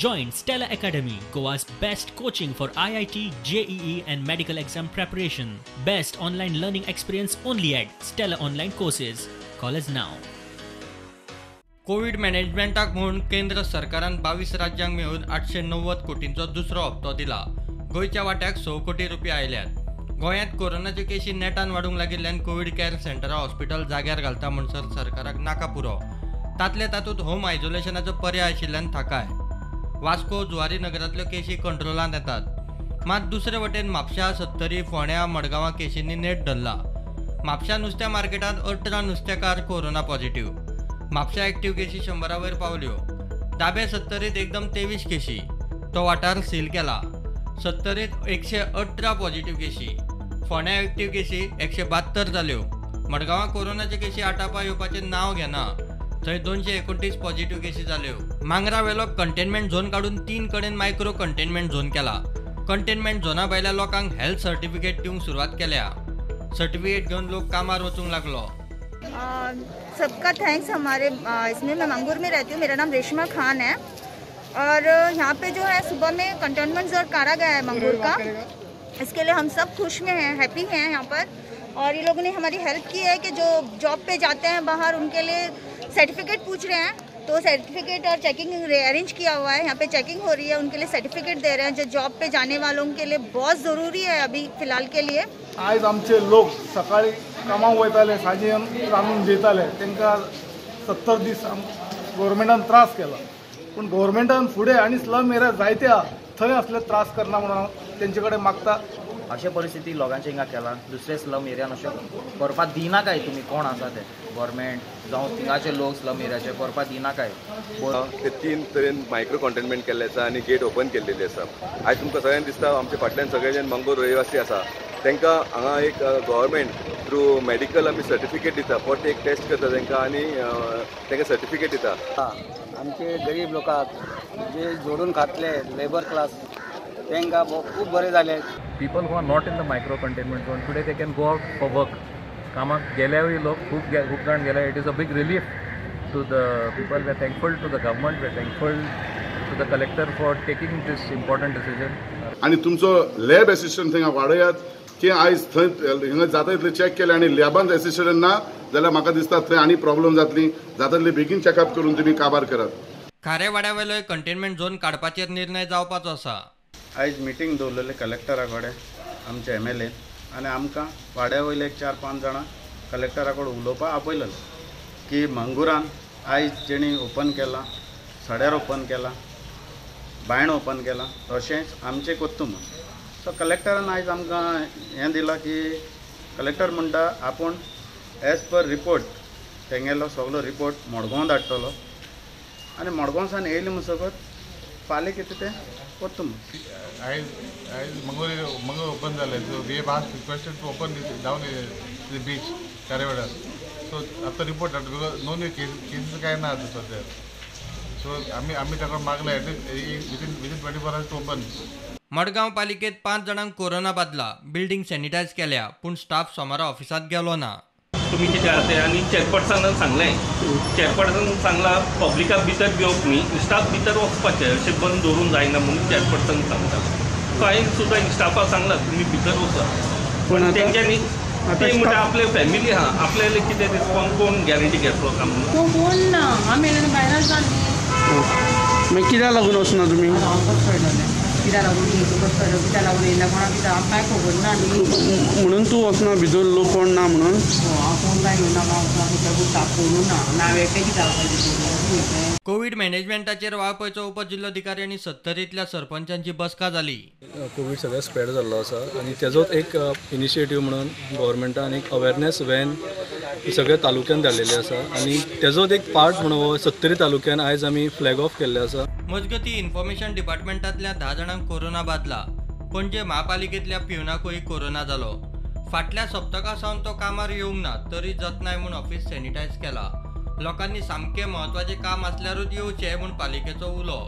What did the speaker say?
Join Stella Academy, Goa's best coaching for IIT, JEE and medical exam preparation. Best online learning experience only at Stella Online Courses. Call us now. Covid मॅनेजमेंटाक म्हूण केंद्र सरकारान 22 राज्यांक मेळून 890 कोटींचो दुसरो हप्तो दिला. गोंयच्या वाट्याक 6 कोटी रुपया आयल्यात. गोंयांत कोरोनाच्यो केशी नेटान वाडूंक लागिल्ल्यान कोवीड केअर सेंटरां हॉस्पिटल जाग्यार घालता म्हणसर सरकाराक नाका पुरो. तातले तातूंत होम आयसोलेशनाचो पर्याय आशिल्ल्यान थाकाय. वास्को जुवारी नगरांतल्यो केशी कंट्रोलांत येतात, मात दुसरे वटेन म्हापशा, सत्तरी, फोंड्या, मडगांवां केशींनी नेट धरला. म्हापशा नुस्त्या मार्केटांत 18 नुस्तेकार कोरोना पॉझिटिव्ह. म्हापशा एक्टिव्ह केशी 100 वयर पावल्यो. दाबे सत्तरीत एकदम 23 केशी, तो वाठार सील केला. सत्तरीत 118 पॉझिटिव्ह केशी, फोंड्या एक्टिव्ह केशी 172 जाल्यो. मडगांवां कोरोनाच्यो केशी आटापा येवपाचें नांव घेना, थंय 229 पॉझिटिव्ह केशी जाल्यो. मांगरावेलो कंटेनमेंट झोन काडून 3 कडेन मायक्रो कंटेनमेंट झोन केला. कंटेनमेंट झोना भायल्या लोकांक हेल्थ सर्टिफिकेट दिवंक सुरवात केल्या. सर्टिफिकेट घेवन लोक कामार वचूंक लागलो. सबका thanks. हमारे इसमें मैं मंगूर में रहती हूँ, मेरा नाम रेशमा खान है और यहाँ पे जो है सुबह में कंटेनमेंट जोन काटा गया है मंगूर का। इसके लिए हम सब खुश में हैं, हैप्पी हैं यहाँ पर। और ये लोगों ने हमारी हेल्प की है कि जो जॉब पे जाते हैं बाहर उनके लिए सर्टिफिकेट पूछ रहे हैं, तो सर्टिफिकेट और चेकिंग अरेंज किया हुआ है। यहाँ पे चेकिंग हो रही है, उनके लिए सर्टिफिकेट दे रहे हैं जो जॉब पे जाने वालों के लिए बहुत ज़रूरी है अभी फ़िलहाल के लिए। आयज आमचे लोक सकाळी कामाक वयताले, सांजे रांदून जेयताले, तांकां 70 दीस गव्हर्मेंटान त्रास केला. पूण गव्हर्मेंटान फुडें आनी स्लम एरिया जायते आहा थंय असले त्रास करना म्हणून हांव तेंचे कडेन मागता. अशे परिस्थिती लोकांचे हिंगा केला, दुसरे स्लम एरियान अशें करपाक दिना काय तुमी कोण आसा ते गव्हर्मेंट जावं थिंगाचे लोक स्लम एरियाचे करपाक दिना काय. ते 3 तरेन मायक्रो कंटेनमेंट केल्ले आसा आनी गेट ओपन केल्लेली आसा. आयज तुमकां सगळ्यांक दिसता आमच्या फाटल्यान सगळे जाण मंगूर रहिवासी आसा, तांकां हांगा एक गव्हर्मेंट थ्रू मेडिकल आमी सर्टिफिकेट दिता, परत एक टेस्ट करता तांकां आनी तांकां सर्टिफिकेट दिता. आमचे गरीब लोकांक जे जोडून खातले लेबर क्लास तांकां खूब बरें जालें. People who are not in the micro containment zone today they can go out for work. कामाक गेल्यारूय लोक खूब जाण गेले. It is a big relief to the people. We are thankful to the government, we are thankful to the collector for taking this important decision. आनी तुमचो lab assistant थंय वाडयात की आयज थंय हिंगा जाता तितलें चॅक केलें आनी लॅबांत एसिस्टंट ना जाल्यार म्हाका दिसता थंय आनी प्रॉब्लम जातली. जाता तितले बेगीन चॅकअप करून तुमी काबार करात. खारेवाड्यावेलोय कंटेनमेंट झोन काडपाचेर निर्णय जावपाचो आसा. आयज मिटींग दवरलेले कलेक्टरा कडेन आमचे MLA आनी आमकां वाड्या वयले एक 4-5 जाणां कलेक्टरा कडेन उलोवपाक आपयलेलें की मंगुरान आयज जेणी ओपन केलां, सड्यार ओपन केलां, बायण ओपन केलां, तशेंच आमचें कोत्तू म्हूण. सो कलेक्टरान आयज आमकां हें दिलां की कलेक्टर म्हणटा आपूण एज पर रिपोर्ट तेंगेलो सगलो रिपोर्ट मडगांव धाडटलो आनी मडगांवसान येयले म्हणसकत फाल्यां कितें तें कोत्तू म्हूण. आयज आयज मंगूर ओपन जालें, so we have asked requested to open down the beach Kharewada. So आतां रिपोर्ट धाडटा because no new cases कांय ना आतां सद्या. सो आमी आमी ताका मागलें at least within 24 hours to open. Madgaon पालिकेत 5 जाणांक कोरोना बादला. बिल्डिंग सॅनिटायज केल्या पूण स्टाफ सोमारा ऑफिसांत गेलो ना. तुमी कितें आसा तें आनी चेअरपर्सनान सांगलें, चेअरपर्सन सांगलां पब्लिकाक भितर घेवप न्ही, स्टाफ भितर वचपाचें, अशें बंद दवरूंक जायना म्हणून चेअरपर्सन सांगता. सो हांवें सुद्दां स्टाफाक सांगलां तुमी भितर वचा, पूण तेंच्यांनी ते म्हणटा आपले फॅमिली आहा, आपल्याले कितें रिस्पॉन्स कोण गॅरंटी घेतलो काय म्हणून. कोण ना, आमी भायराच जाली. मागीर कित्याक लागून वचना तुमी? कित्याक लागून कित्याक लागून येयला कोणाक कित्याक आमकां खबर ना न्ही म्हणून तूं वचना भितर लोक कोण ना म्हणून. हांव कोण काय घेवना, वचना करूं ना हांव एकटें कित्याक वचपाचें. कोवीड मॅनेजमेंटाचेर वाळपयचो उपजिल्लोधिकारी आनी सत्तरींतल्या सरपंचांची बसका जाली. कोवीड सगळ्याक स्प्रेड जाल्लो आसा आनी तेजोच एक इनिशिएटीव म्हणून गव्हर्मेंटान एक अवेरनेस व्हॅन सगळ्या तालुक्यान धाडलेली आसा आनी तेजोच एक पार्ट म्हणून हो सत्तरी तालुक्यान आयज आमी फ्लॅग ऑफ केल्ले आसा. मजगतीं इन्फॉर्मेशन डिपार्टमेंटांतल्या 10 जाणांक कोरोना बादला. पणजे म्हापालिकेंतल्या पिवनाकूय कोरोना जालो. फाटल्या सप्तका सावन तो कामार येवंक ना तरी जतनाय म्हूण ऑफिस सॅनिटायज केला. लोकांनी सामकें म्हत्वाचें काम आसल्यारूच येवचें म्हूण पालिकेचो उलो.